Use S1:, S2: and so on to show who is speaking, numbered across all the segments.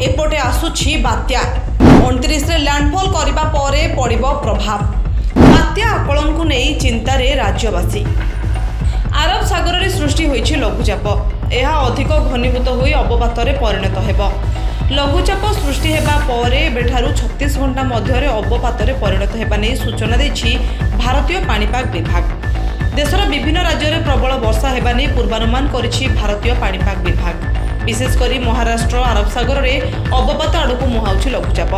S1: ଏପଟେ ଆସୁଛି ବାତ୍ୟା। 29ରେ ଲ୍ୟାଣ୍ଡଫଲ୍ କରିବା ପରେ ପଡ଼ିବ ପ୍ରଭାବ। ବାତ୍ୟା ଆକଳନକୁ ନେଇ ଚିନ୍ତାରେ ରାଜ୍ୟବାସୀ। ଆରବ ସାଗରରେ ସୃଷ୍ଟି ହୋଇଛି ଲଘୁଚାପ। ଏହା ଅଧିକ ଘନୀଭୂତ ହୋଇ ଅବପାତରେ ପରିଣତ ହେବ। ଲଘୁଚାପ ସୃଷ୍ଟି ହେବା ପରେ ଏବେଠାରୁ 36 ଘଣ୍ଟା ମଧ୍ୟରେ ଅବପାତରେ ପରିଣତ ହେବା ନେଇ ସୂଚନା ଦେଇଛି ଭାରତୀୟ ପାଣିପାଗ ବିଭାଗ। ଦେଶର ବିଭିନ୍ନ ରାଜ୍ୟରେ ପ୍ରବଳ ବର୍ଷା ହେବା ନେଇ ପୂର୍ବାନୁମାନ କରିଛି ଭାରତୀୟ ପାଣିପାଗ ବିଭାଗ। ବିଶେଷ କରି ମହାରାଷ୍ଟ୍ର, ଆରବ ସାଗରରେ ଅବପାତ ଆଡ଼କୁ ମୁହାଁଉଛି ଲଘୁଚାପ।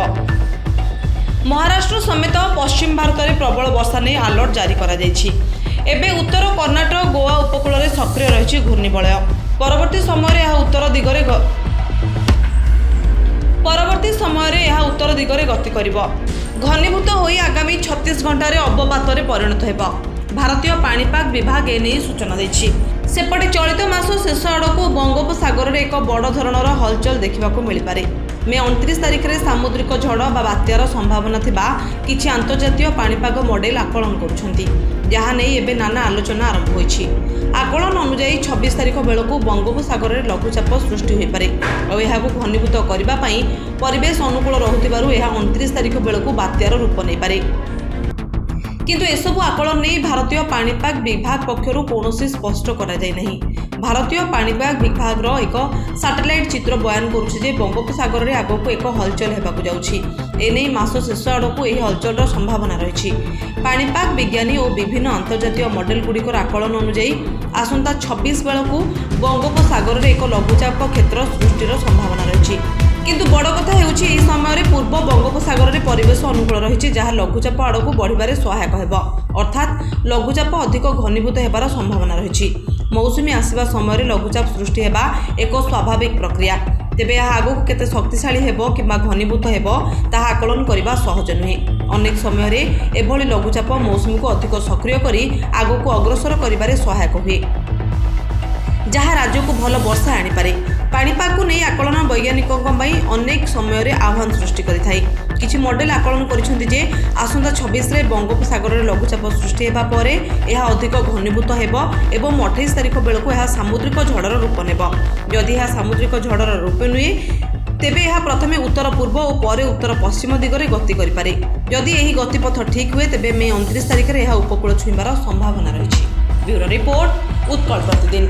S1: ମହାରାଷ୍ଟ୍ର ସମେତ ପଶ୍ଚିମ ଭାରତରେ ପ୍ରବଳ ବର୍ଷା ନେଇ ଆଲର୍ଟ ଜାରି କରାଯାଇଛି। ଏବେ ଉତ୍ତର କର୍ଣ୍ଣାଟକ, ଗୋଆ ଉପକୂଳରେ ସକ୍ରିୟ ରହିଛି ଘୂର୍ଣ୍ଣିବଳୟ। ପରବର୍ତ୍ତୀ ସମୟରେ ଏହା ଉତ୍ତର ଦିଗରେ ଗତି କରିବ। ଘନୀଭୂତ ହୋଇ ଆଗାମୀ 36 ଘଣ୍ଟାରେ ଅବପାତରେ ପରିଣତ ହେବ। ଭାରତୀୟ ପାଣିପାଗ ବିଭାଗ ଏନେଇ ସୂଚନା ଦେଇଛି। ସେପଟେ ଚଳିତ ମାସ ଶେଷ ଆଡ଼କୁ ବଙ୍ଗୋପସାଗରରେ ଏକ ବଡ଼ ଧରଣର ହଲଚଲ ଦେଖିବାକୁ ମିଳିପାରେ। ମେ 29 ତାରିଖରେ ସାମୁଦ୍ରିକ ଝଡ଼ ବା ବାତ୍ୟାର ସମ୍ଭାବନା ଥିବା କିଛି ଆନ୍ତର୍ଜାତୀୟ ପାଣିପାଗ ମଡେଲ ଆକଳନ କରୁଛନ୍ତି, ଯାହା ନେଇ ଏବେ ନାନା ଆଲୋଚନା ଆରମ୍ଭ ହୋଇଛି। ଆକଳନ ଅନୁଯାୟୀ 26 ତାରିଖ ବେଳକୁ ବଙ୍ଗୋପସାଗରରେ ଲଘୁଚାପ ସୃଷ୍ଟି ହୋଇପାରେ। ଆଉ ଏହାକୁ ଘନୀଭୂତ କରିବା ପାଇଁ ପରିବେଶ ଅନୁକୂଳ ରହୁଥିବାରୁ ଏହା 29 ତାରିଖ ବେଳକୁ ବାତ୍ୟାର ରୂପ ନେଇପାରେ। କିନ୍ତୁ ଏସବୁ ଆକଳନ ନେଇ ଭାରତୀୟ ପାଣିପାଗ ବିଭାଗ ପକ୍ଷରୁ କୌଣସି ସ୍ପଷ୍ଟ କରାଯାଇ ନାହିଁ। ଭାରତୀୟ ପାଣିପାଗ ବିଭାଗର ଏକ ସାଟେଲାଇଟ୍ ଚିତ୍ର ବୟାନ କରୁଛି ଯେ ବଙ୍ଗୋପସାଗରରେ ଆଗକୁ ଏକ ହଲଚଲ ହେବାକୁ ଯାଉଛି। ଏନେଇ ମାସ ଶେଷ ଆଡ଼କୁ ଏହି ହଲଚଲର ସମ୍ଭାବନା ରହିଛି। ପାଣିପାଗ ବିଜ୍ଞାନୀ ଓ ବିଭିନ୍ନ ଆନ୍ତର୍ଜାତୀୟ ମଡେଲଗୁଡ଼ିକର ଆକଳନ ଅନୁଯାୟୀ ଆସନ୍ତା 26 ବେଳକୁ ବଙ୍ଗୋପସାଗରରେ ଏକ ଲଘୁଚାପ କ୍ଷେତ୍ର ସୃଷ୍ଟିର ସମ୍ଭାବନା ରହିଛି। କିନ୍ତୁ ବଡ଼ କଥା ହେଉଛି, ଏହି ସମୟରେ ପୂର୍ବ ବଙ୍ଗୋପସାଗରରେ ପରିବେଶ ଅନୁକୂଳ ରହିଛି, ଯାହା ଲଘୁଚାପ ଆଡ଼କୁ ବଢ଼ିବାରେ ସହାୟକ ହେବ। ଅର୍ଥାତ୍ ଲଘୁଚାପ ଅଧିକ ଘନୀଭୂତ ହେବାର ସମ୍ଭାବନା ରହିଛି। ମୌସୁମୀ ଆସିବା ସମୟରେ ଲଘୁଚାପ ସୃଷ୍ଟି ହେବା ଏକ ସ୍ୱାଭାବିକ ପ୍ରକ୍ରିୟା। ତେବେ ଏହା ଆଗକୁ କେତେ ଶକ୍ତିଶାଳୀ ହେବ କିମ୍ବା ଘନୀଭୂତ ହେବ, ତାହା ଆକଳନ କରିବା ସହଜ ନୁହେଁ। ଅନେକ ସମୟରେ ଏଭଳି ଲଘୁଚାପ ମୌସୁମୀକୁ ଅଧିକ ସକ୍ରିୟ କରି ଆଗକୁ ଅଗ୍ରସର କରିବାରେ ସହାୟକ ହୁଏ, ଯାହା ରାଜ୍ୟକୁ ଭଲ ବର୍ଷା ଆଣିପାରେ। ପାଣିପାଗକୁ ନେଇ ଆକଳନ ବୈଜ୍ଞାନିକଙ୍କ ପାଇଁ ଅନେକ ସମୟରେ ଆହ୍ୱାନ ସୃଷ୍ଟି କରିଥାଏ। କିଛି ମଡେଲ ଆକଳନ କରିଛନ୍ତି ଯେ ଆସନ୍ତା 26ରେ ବଙ୍ଗୋପସାଗରରେ ଲଘୁଚାପ ସୃଷ୍ଟି ହେବା ପରେ ଏହା ଅଧିକ ଘନୀଭୂତ ହେବ ଏବଂ 28 ତାରିଖ ବେଳକୁ ଏହା ସାମୁଦ୍ରିକ ଝଡ଼ର ରୂପ ନେବ। ଯଦି ଏହା ସାମୁଦ୍ରିକ ଝଡ଼ର ରୂପ ନିଏ, ତେବେ ଏହା ପ୍ରଥମେ ଉତ୍ତର ପୂର୍ବ ଓ ପରେ ଉତ୍ତର ପଶ୍ଚିମ ଦିଗରେ ଗତି କରିପାରେ। ଯଦି ଏହି ଗତିପଥ ଠିକ୍ ହୁଏ, ତେବେ ମେ 29 ତାରିଖରେ ଏହା ଉପକୂଳ ଛୁଇଁବାର ସମ୍ଭାବନା ରହିଛି। ବ୍ୟୁରୋ ରିପୋର୍ଟ, ଉତ୍କଳ ପ୍ରତିଦିନ।